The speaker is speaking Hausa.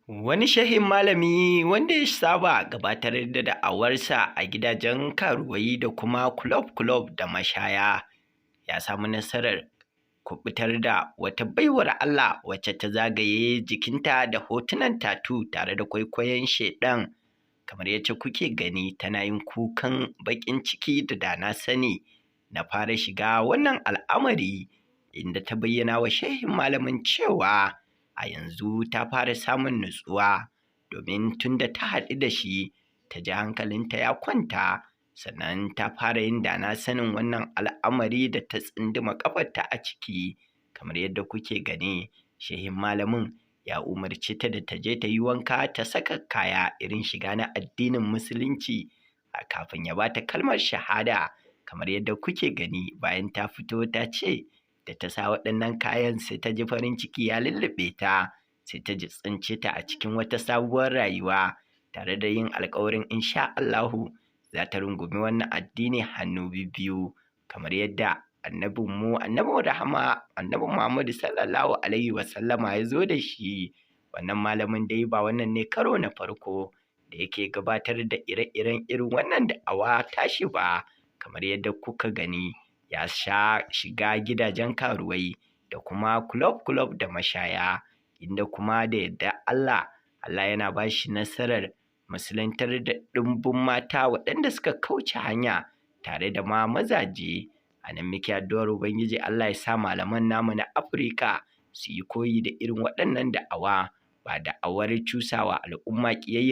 Wani shehin malami wanda ya saba gabatar da da'awarsa a gidajen karuwai da kuma kulob-kulob da mashaya, ya samu nasarar kuɓutar da wata baiwar Allah wacce ta zagaye jikinta da hotunan tattoo tare da kwaikwayon shaiɗan. Kamar yacce kuke gani, tana yin kukan baƙin ciki da dana sani na fara shiga wannan al'amari, inda ta bayyana wa shehin malamin cewa a yanzu ta fara samun nutsuwa, domin tunda ta haɗu da shi ta ji hankalinta ya kwanta, sannan ta fara yin dana sanin wannan al'amari da ta tsunduma ƙafarta a ciki. Kamar yadda kuke gani, shehin malamin ya umarce ta da ta je ta yi wanka, ta saka kaya irin shiga na addinin Musulunci kafin ya ba ta kalmar shahada. Kamar yadda kuke gani, bayan ta fito ta ce da ta sa waɗannan kayan sai ta ji farin ciki ya lulluɓe ta, sai ta ji tsince ta a cikin wata sabuwar rayuwa, tare da yin alƙawarin insha Allahu za ta rungumi wannan addini hannu bibbiyu, kamar yadda annabinmu, annabin rahama, Annabi Muhammadu sallallahu alaihi wasallama ya zo da shi. Wannan malamin dai ba wannan ne karo na farko da yake gabatar da ire-iren irin wannan da'awa tashi ba. Kamar yadda kuka gani, ya sha shiga gidajen karuwai da kuma kulob-kulob da mashaya, inda kuma da yardar Allah, Allah yana ba shi nasarar musuluntar da ɗumbin mata waɗanda suka kauce hanya, tare da ma mazaje. A nan muke addu'ar Ubangiji Allah ya sa malaman namu na Afirka su yi koyi da irin waɗannan da'awa, ba da'awar cusawa al'umma ƙiyayya.